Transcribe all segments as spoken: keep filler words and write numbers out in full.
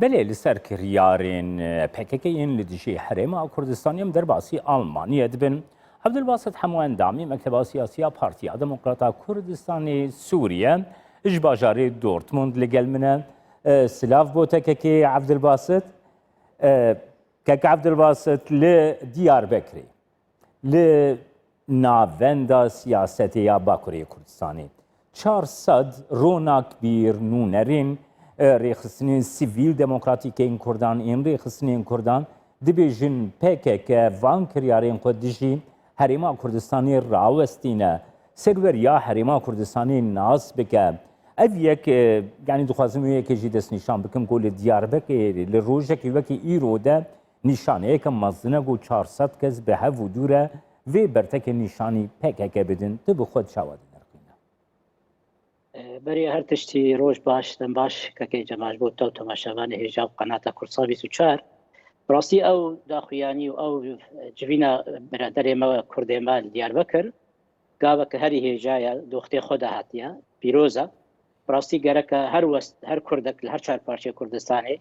Belê, li ser kiryarên P K K yên li dijî Herêma Kurdistanê em derbasî Almanyê dibin. Abdulbasit Hemo, endamî Mekteba Siyasî ya Partiya Demokrata Kurdistanê Sûriye, ji bajarê Dortmund li gel min e. E, silav bo te kekê Abdulbasit. E, kek Abdulbasit, li Diyarbekirê, li navenda siyasetê ya Bakurê Kurdistanê, çar sed ronakbîr, nûnerên, e, rêxistinên sivîl demokratîk ên Kurdan, ên rêxistinên Kurdan dibêjin P K K van kiryarên xwe dijî Herêma Kurdistanê rawestîne. Serweriya Herêma Kurdistanê nas bike. Ev yek, e, yanî dixwazim wê yekê jî destnîşan bikim ku li Diyarbekirê li rojekê wekî îro de nîşaneyeke mezin e ku çar sed kes bi hev û dû re vê bertekê nîşanî P K K bidin. Tu bi xwe çawa dinirxîne? E, berî her tiştî roj baş, dem baş, kekê Cemal, ji bo te û temaşevanê hêja û qenata Kurdsat bîst û çar. Bi rastî ew daxuyanî û ew civîna biraderê me, Kurdê me li Diyarbekir, gaveke herî hêja ye, doxtê xwe de hatiye, pîroz e. Bi rastî gereke her west, her Kurdek li her çar parçeyê Kurdistanê,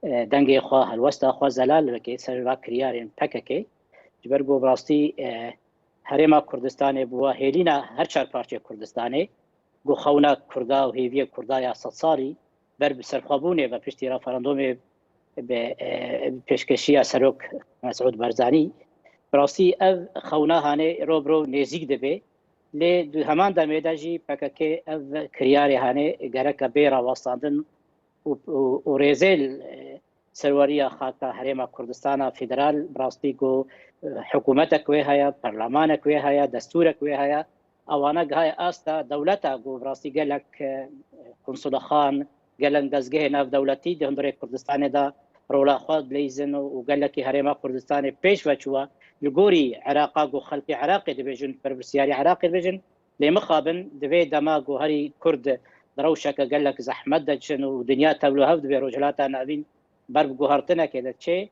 e, dengê xwe, helwesta xwe zelal bike ser va kiryarên P K K. Ji ber ku bi rastî, e, Herêma Kurdistanê bûye hêlîna her çar parçeyê Kurdistanê. Ku xewna Kurda û hêviyê Kurda ya sed salî ber bi serxwebûnê ve piştî referandûmê bi, e, pêşkeşiya Serok Mesûd Barzanî, bi rastî ev xewna hanê ro bi ro nêzîk dibe. Lê di heman demê de jî P K K ev kiryarê hanê gereke bê rawestandin û, û, û rêzê, e, serweriya xaka Herêma Kurdistana Federal, bi rastî ku, e, hikûmetek wê heye, perlemanek wê heye, destûrek wê heye, ewana gihaye asta dewleta ku bi rastî gelek, e, konsulexan, gelek dezgehê navdewletî di hundirê Kurdistanê de rola xwe dileyzin û, û gelekî Herêma Kurdistanê pêş ve çûye. Li gorî Iraqa ku xelkê Iraqê dibêjin, berpirsiyarê Iraqê dibêjin, lê mixabin di vê dema ku herî Kurd di rewşeke gelek zehmet de çin û dinya tevlihev dibe, Rojhilata Navîn ber bi guhertinekê de çê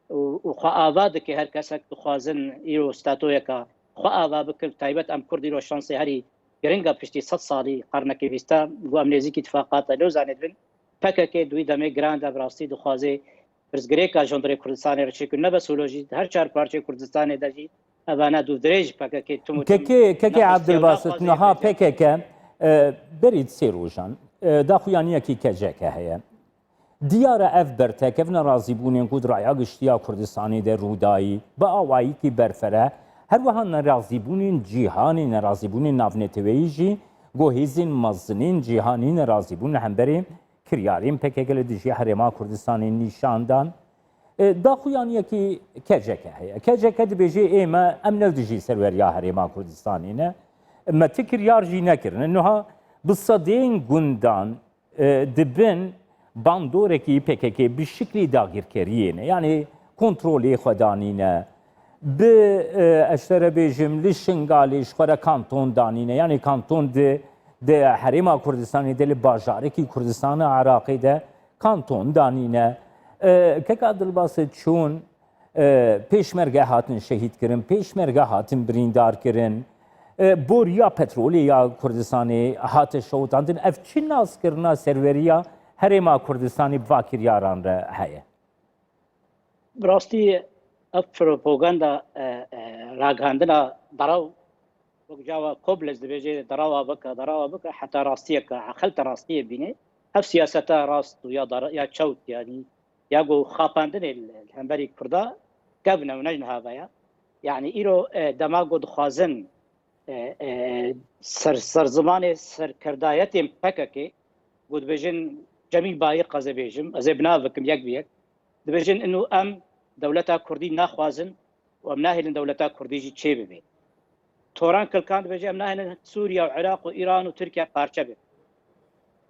û, û xwe ava dike her kesek dixwazin îro statoyeka xwe ava bikin. Taybet em Kurd îro şansê herî giring e piştî sed salî, qernekê bîsta, ku em nêzîkî tifaqata Lozanê dibin. P K K di wî demê giran de bi rastî dixwaze pirsgirêka ji hundirê Kurdistanê re çêkir. Ne bes wilo jî, her çar parçeyê Kurdistanê de jî evana dûvdirêj P K K tim û tim Kekê, kekê nexustiye û Abdulbasit, naxwaze niha bêje. P K K, e, berî sê rojan, e, daxuyaniyekî K C K heye. Diyar e ev bertek, ev nerazîbûnên ku di raya giştî ya Kurdistanê de rûdayî, bi awayîkî berfireh e. Her wiha nerazîbûnên cîhanê, nerazîbûnên navneteweyî jî, ku hêzên mezinên cîhanî nerazîbûn li hemberî kiryarên P K K li dijî Herêma Kurdistanê nîşan dan. E, daxuyaniyekî K C K heye. K C K dibêje, ê me, em ne li dijî serweriya Herêma Kurdistanê ne. Me ti kiryar jî nekirine. Niha bi sedên gundan, e, di bin bandorekî P K K bi şiklî dagirkeriyê ne. Yanî kontrolê xwe danîne. Bi, e, ez ji te re bêjim, li Şingalê ji xwe re kanton danîne. Yanî kanton di, di Herêma Kurdistanê de, li bajarekî Kurdistana Iraqê de kanton danîne. E, Keka Dilbasit çûn, e, pêşmerge hatin şehîd kirin, pêşmerge hatin birîndar kirin. E, boriya petrolê ya Kurdistanê hate şewitandin. Ev çi naskirina serweriya Herêma Kurdistanê bi va kiryaran re heye? Bi rastî ev propaganda, e, e, ragihandina derew, wek cawa Koblez dibêje, derewa bike, derewa bike, heta rastiyeke, eqel te rastiyê bîne. Ev siyaseta rast û ya dere-, ya çewt, yanî ya ku xapandinê li, li hemberî Kurda kevn e û ne ji niha ve ye. Yanî îro, e, dema ku dixwazin, e, e, ser, serzimanê serkirdayetên P K K, ku dibêjin, Cemîl Bayik, ez ê bêjim, ez ê bi nav bikim yek bi yek, dibêjin, inu em dewleta Kurdî naxwazin û em nahêlin dewleta Kurdî jî çê bibe. Toran Kilkan dibêje, em nahêlin Sûriye û Iraq û Îran û Tirkiye parçe bibe.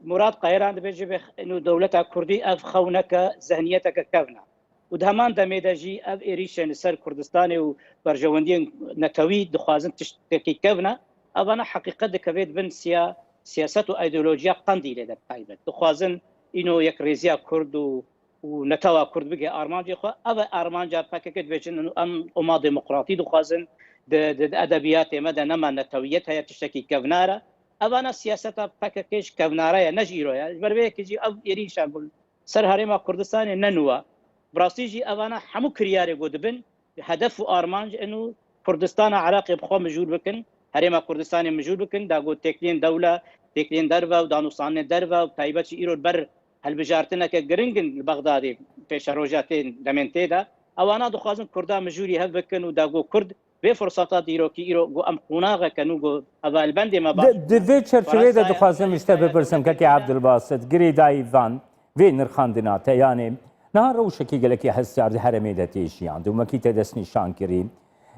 Murad Qeyran dibêje, bê, inu dewleta Kurdî ev xewneke, zehniyeteke kevn e. Û di heman demê de jî ev êrîşên li ser Kurdistanê û berjewendiyên netewî dixwazin tiştekî kevn e. Evana heqîqet dikeve di bin siya-, siyaset û îdeolojiya Qendîlê de bi taybet. Dixwazin îno yekrêziya Kurd û, û netewa Kurd bige armancê xwe. Ev e armanca P K K, dibêjin em Oma Demokratî dixwazin. Di, di, di edebiyatê me de nema netewiyet heye, tiştekî kevnar e. Evana siyaseta P K K ji kevnare ye, ne ji îro ye. Ji ber vê yekê jî ev êrîşa ku ser Herêma Kurdistanê ne nû e. Bi rastî jî evana hemû kiryarê ku dibin, hedef û armanc in û Kurdistana Iraqê bi xwe mijûl bikin, Herêma Kurdistanê mijûl bikin, da ku têkiliyên dewle, têkiliyên derve û danûstandinên derve û taybet jî îro li ber hilbijartineke giring in li Bexdadê pêşeroja tên demên tê de. Ewana dixwazin Kurda mijûlî hev bikin û da ku Kurd vê firseta dîrokî îro ku em qonaxeke nû ku hevalbendê me baş Di, di vê çerçeveyê de Fransa ye, dixwazim ji te Fransa ye, bipirsim, dewletê kekê Tirkiye. Evdilbasit, girêdayî van vê nirxandina te, yanê niha rewşekî gelekî hestiyar di herêmê de tê jiyandin û wekî te destnîşan kirî.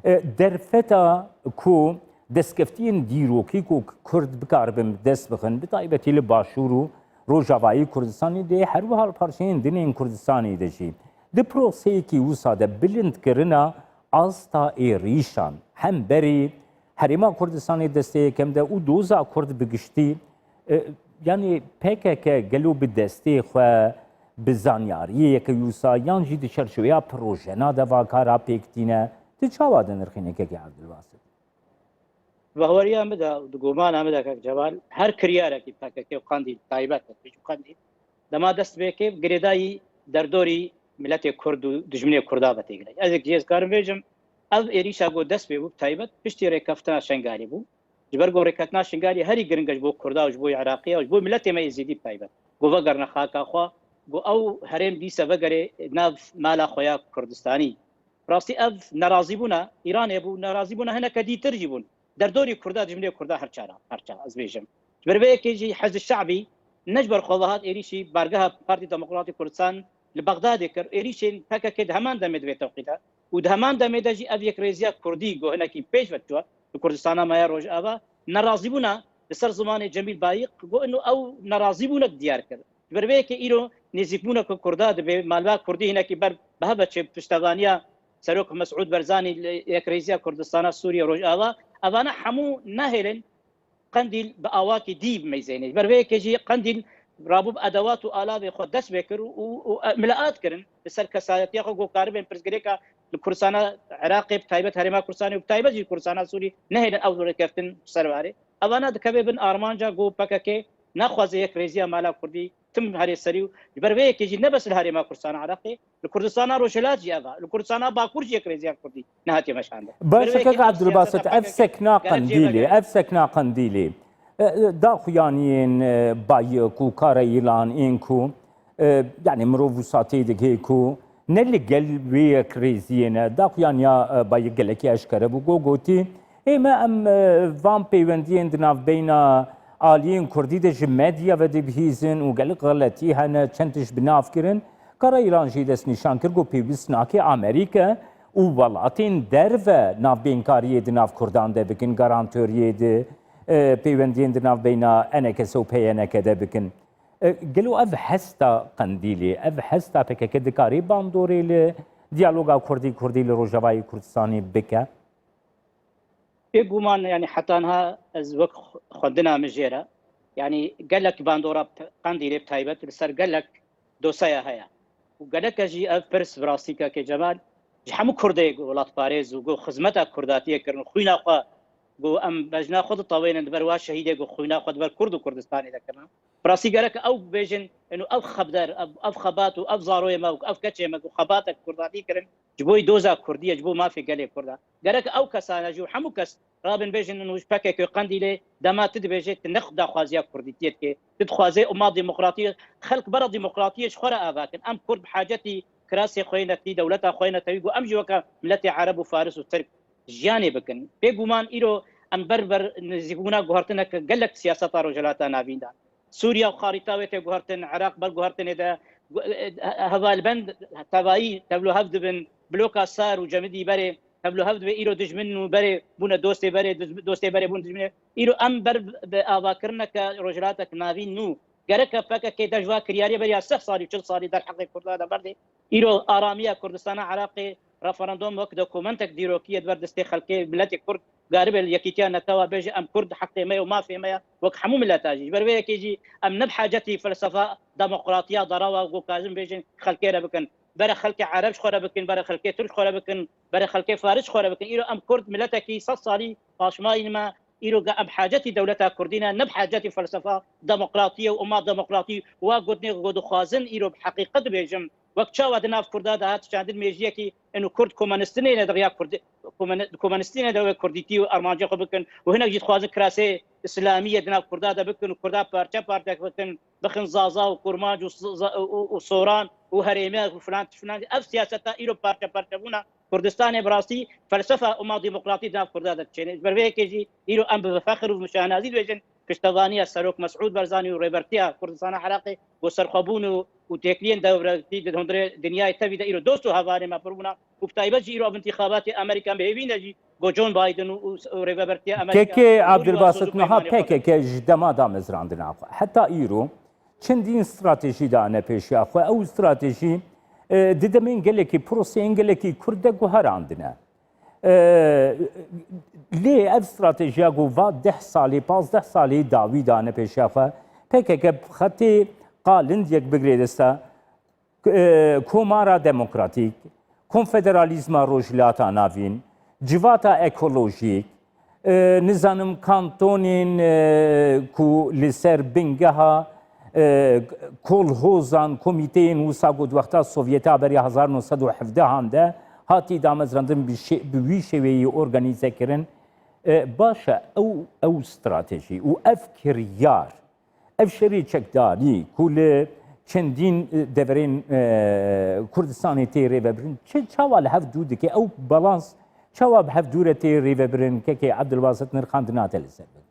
E, derfeta ku destkeftiyên dîrokî ku Kurd bikaribin bi dest bixin, bi taybetî li Başûr û Rojavayî Kurdistanê de, her wiha li parçeyên din ên Kurdistanê de jî, di proseyekî wisa de bilindkirina asta êrîşan hemberî Herêma Kurdistanê destê yekem de û doza Kurd bi giştî, e, yanî P K K gelo bi destê xwe, bi zanyariyê yeke wisa yan jî di çerçeveya projena de va kara pêk tîne? Tu çawa dinirxîne, kekê Evdilbasit? Bi haweriya min de û di gumana min de, kek Cemal, her kiryarekî P K K û Qandîl, taybet e, pêşû Qandîl, dema dest pê kê, girêdayî derdorî miletê Kurd û dijminê Kurda ve têgilay. Ez êk jê ez karim bêjim, ev êrîşa ku dest pê bû, bi taybet piştî rêkeftina Şengalê bû. Ji ber ku rêkeftina Şengalê herî giring e ji bo Kurda û ji bo Iraqiya û ji bo miletê me Êzîdî bi taybet. Ku vegerine xaka xwe, ku ew herêm dîse vegerê nav mala xwe ya Kurdistanî. Rastî ev nerazîbûna Îranê bû, nerazîbûna hineke dîtir jî bûn. Derdorî Kurda, dijminê Kurda her çara, her çara, ez bêjim. Ji ber vê yekê jî Hizb Şe'bî ne ji ber xwe ve hat êrîşî bargeha Partî Demokratîk Kurdistan li Bexdadê kir. Êrîşên P K K di heman demê de vê tewqî de û di heman demê de jî ev yekrêziya Kurdî ku hinekî pêş ve çûye li Kurdistana me ya Rojava, nerazîbûna li ser zimanê Cemîl Bayik ku ino ew nerazîbûnek diyar kir. Ji ber vê yekê îro nêzîkbûneke Kurda dibe, maliba Kurdî hinekî ber bi hev ve çê piştevaniya Serok Mesûd Barzanî li Yekrêziya Kurdistana Sûriye Rojava, evane hemû nehêlin Qendîl bi awakî dî bimeyzêne. Ji ber vê yekê jî Qendîl rabû bi edewat û alavê xwe dest pê kir û, û, û mileat kirin li ser kesayetiya xwe ku karibên pirsgirêka li Kurdistana Iraqê, bi taybet Herêma Kurdistanê û bi taybet jî Kurdistana Sûrî nehêlin ew rêkeftin ser warê. Evana dikeve bin armanca ku P K K naxwaze yekrêziya mala Kurdî tim herê serî û ji ber vê yekê jî ne bes li Herêma Kurdistana Iraqê, li Kurdistana Rojhilat jî ev e, li Kurdistana Bakur jî yekrêziya Kurdî nehatiye meşandin. Baş Ji ber vê yekê kek ev Evdilbasit, siyaseta ev P K K sekna gerek qendîlê, jêvegerê. Ev sekna qendîlê, e, e, daxuyaniyên, e, Bayik û Kara Yîlan ên ku, e, yanî mirov wisa tê digihê ku ne li gel wê yekrêziyê ne, daxuyaniya, e, Bayik gelekî eşkere bû, ku gotî, ê me em, e, van peywendiyên di navbeyna aliyên Kurdî de ji medya ve dibihîzin û gelek xeletî hene, çend tişt bi nav kirin. Kara Yîlan jî destnîşan kir ku pêwîst nake Amerîka û welatên derve navbênkariyê di nav Kurdan de bikin, garantoriyê di, e, peywendiyên di navbeyna E N K S û P Y N K de bikin. E, gelo ev hesta Qendîlê, ev hesta P K K dikarê bandorê li diyaloga Kurdî-Kurdî li Rojavayê Kurdistanê bike? Bêguman, yanî heta niha ez wek xwe-, xwendina min jê re, yanî gelek bandora p-, Qendîlê bi taybet li ser gelek doseya heye. Û geleke jî ev pirs bi rastî kekê Cemal ji hemû Kurdê ku welatparêz û ku xizmeta Kurdatiyê kirin û xwîna xwe ku em bejna xwe ditewênin di ber wa şehîdê ku xwîna xwe di ber Kurd û Kurdistanê de kirin. Bi rastî gerek ew bibêjin, ino ev xebder, ev, ev xebat û ev zaroyê me û ev keçê me ku xebatek Kurdatî kirin, ji bo doza Kurdiyê, ji bo mafê gelê Kurda. Gerek ew kesane jî û hemû kes rabin bêjin, û ji P K K Qendîlê dema tu dibêjê, tu ne daxwaziya Kurdîtiyê dikê. Tu dixwazê û ma demokratiyê, xelk bera demokratiyê ji xwe re ava kin. Em Kurd bi hacetî kirasê xwe yê netewî, dewleta xwe yê netewî, ku em jî weke miletê Ereb û Faris û Tirk jiyanê bikin. Bêguman îro em ber ber nêzîkbûna guhertineke gelek siyaseta Rojhilata Navîn de. Sûriya û xarîta wê tê guhertin, Iraq ber guhertinê de, gu-, e, e, hevalbend tevayî tevlihev dibin, bloka Sar û Cemidî berê tevlihev dibe, îro dijmin û berê bûne dostê berê, diz-, dostê berê bûn dijminê. Îro em ber bi avakirineke Rojhilatek Navîn nû. Gereke P K K de ji va kiryarê beriya sih salî û çil salî derheqê Kurda de berdê. Îro aramiya Kurdistana Iraqê, referandum wek dokumentek dîrokî ye di ber destê xelkê, miletê Kurd garibe li yekîtiya netewa bêje, em Kurd heqê me ye û mafê me ye, wek hemû mileta jî. Ji ber vê yekê jî em ne bi hacetî felsefa demokratiya darawa ku kazim bêjin xelkê re bikin. Bere xelkê Ereb ji xwe re bikin, bere xelkê Tirk ji xwe re bikin, bere xelkê Faris ji xwe re bikin. Îro em Kurd miletekî sed salî paşmayîn me, Îro ge em hacetî dewleta Kurdî ne, ne bi hacetî felsefa demokratî ye û umma demokratî wa gotinê ku dixwazin îro bi heqîqet dibêjim. Wek çawa di nav Kurda de hat çandin mêjiyekî inu Kurd komunistî neyne de ya Kurdi, komuni-, komunistî ne de wê Kurdîtî û armancê xwe bikin û hinek jî dixwazin kirasê Îslamiyê di nav Kurda de bikin û Kurda parçe parçe bikin, bixin Zaza û Kurmanc û, û, û Soran û herême û filan tişt filan. Ev siyaseta îro parçe parçebûna Kurdistanê bi rastî felsefa umma demokratî di nav Kurda de diçêne. Ji ber vê yekê jî îro em bi fexr û bi şahnazî dibêjin piştevaniya Serok Mesûd Barzanî û rêbertiya Kurdistana Iraqê ku serxwebûn û, û têkiliyên dewletî di hundirê dinyayê tevî de îro dost û hevalên me pir bûna û bi taybet jî îro ev intixabatê Amerîka em bi hêvî ne jî ku John Biden û, û, û rêvebertiya Amerîka Kekê û Abdulbasit Niha P K K ji dema damezrandina xwe heta îro çendîn stratejî dane pêşiya xwe. Ew stratejî, e, di demên gelekî proseyên gelekî Kurd de guherandine. E, lê ev stratejiya ku va deh salî, pazdeh salî dawî dane pêşiya xwe, P K K bi xetê qalind yek bigirê desta, e, Komara Demokratîk, Konfederalîzma Rojhilata Navîn, Civata Ekolojîk, e, nizanim kantonên, e, ku li ser bingeha, e, kolhozan, komîteyên wisa ku di wexta Sovyeta berî hezar neh sed û hevdehan de hatî damezrandin bi şê-, bi wî şêweyî organîze kirin. E, baş e, ew, ew stratejî û ev kiryar, ev şerê çekdarî ku li çendîn, e, deverên, e, Kurdistanê tê rêvebirin, çi, çawa li hev dû dike? Ew balans çawa bi hev dû re tê rêvebirin? Kekê Ebdulbasit nirxandina te li ser bike.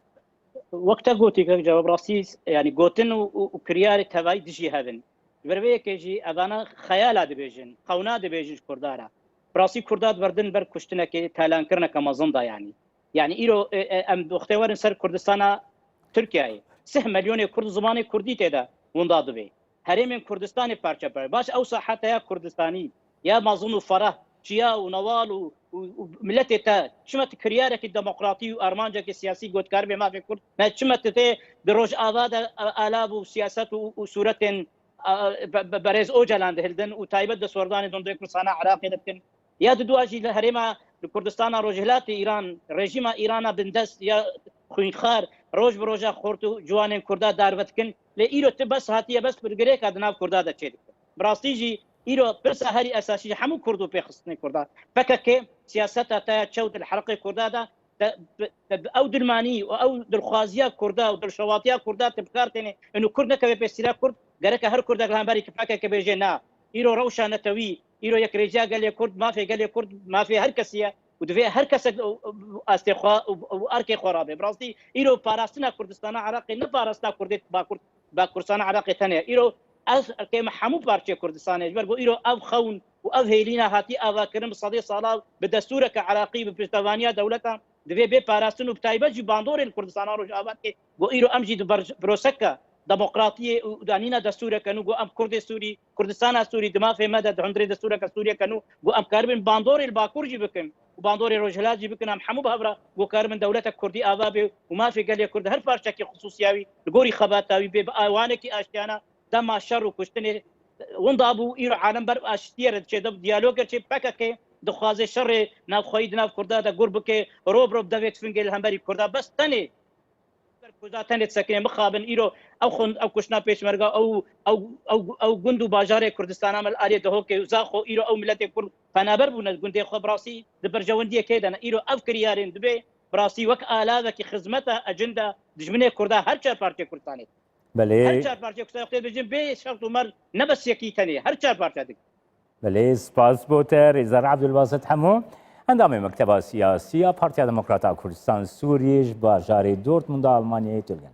Wek te gotî, kek Cewab, rastî, yanî gotin û, û, û kiryarê tevayî dijî hev in. Ji ber vê yekê jî evana xeyala dibêjin, qewna dibêjin ji Kurda re. Bi rastî Kurda diberdin ber kuştinekê, talankirneke mezin de yanî. Yanî îro, e, e, em wextê werin ser Kurdistana Tirkiyeyê. Sih milyonê Kurd zimanê Kurdî tê de winda dibê. Herêmên Kurdistanê parçe parçe. Baş ew sahete ya Kurdistanî, ya mezin û ferah, çiya û newal û, û, û miletê te, çima tu kiryarekî demokratî û armancekî siyasî gotkaribê mafê Kurd, me çima tu tê di Rojava de, e, alav û siyaset û, û sûretên, e, be-, be-, berêz Ocalan dihildin û taybet destwerdanê dondê Kurdistana Iraqê de dikin? Ya di dua jî li herêma, li Kurdistana Rojhilatê Îran, rejîma Îrana bindest ya xwînxar roj bi roja xort û ciwanên Kurda darve dikin. Lê îro tu bes hatiye bes pirgirêka di nav Kurda de çêdike. Bi rastî jî îro pirsa herî esasî ji hemû Kurd û pêxistinê Kurda. P K K siyaseta te ya çewt li herqê Kurda de, te bi, te bi ew dilmanî û ew dilxwaziya Kurda û dilşewatiya Kurda te bi kar têne. Û Kurd nekeve pêsîra Kurd, gereke her Kurdek li hemberî P K K bêje na. Îro rewşa netewî, îro yekrêjiya gelê Kurd, mafê gelê Kurd, mafê her kesî ye. Û divê her kesek û, û, astê xwe û, û arkê xwe rabe. Bi rastî îro parastina Kurdistana Iraqê ne parastina Kurdê Bakur, Bakurdistana Iraqê tenê. Îro ev erkê me hemû parçeyê Kurdistanê. Ji ber ku îro ev xewn û ev hêlîna hatî avakirin bi sedê sala bi destûreke Iraqî, bi piştevaniya dewleta, divê bê parastin û bi taybet jî bandorê li Kurdistana Rojava dike. Ku îro em jî di ber proseka demokratiyê û danîna destûreke nû, ku em Kurdê Sûrî, Kurdistana Sûrî, di mafê me de, di hundirê destûreke Sûriyeke nû, ku em karibin bandorê li Bakur jî bikin û bandorê Rojhilat jî bikin, em hemû bi hev re ku karibin dewletek Kurdî ava bê û mafê gelê Kurd her parçekî xisûsiya wî li gorî xebata wî bê, bi awanekî aştiyane dema şer û kuştinê winda bû, îro alem ber aştiyê re diçe, de diyalogê çê P K K dixwaze şerê navxweyî di nav Kurda de gur bike, rob rob devê tifingê li hemberî Kurda, bes tenê ber Kurda tenê disekine, mixabin îro ew xwe, ew kuştina pêşmerga, ew, ew, ew, ew gund û bajarê Kurdistana me li aliyê Dihokê û Zaxo, îro ew miletê Kurd penaber bûne gundê xwe, bi rastî di berjewendiyê kê de ne. Îro ev kiryarên dibê bi rastî wek alavekî xizmeta ecinde dijminê Kurda her çar parçeyê Kurdistanê. Belê. Her çar parçeyê Kurdistanê wextê dibêjin bê şert û mer ne bes yekî tenê, her çar parçe dik. Belê, spas bo te, Rêzdar Ebdulbasit Hemo, endamê Mekteba Siyasî ya Partiya Demokrata Kurdistan Sûriyê ji bajarê Dortmunda Almanyayê tu li gel.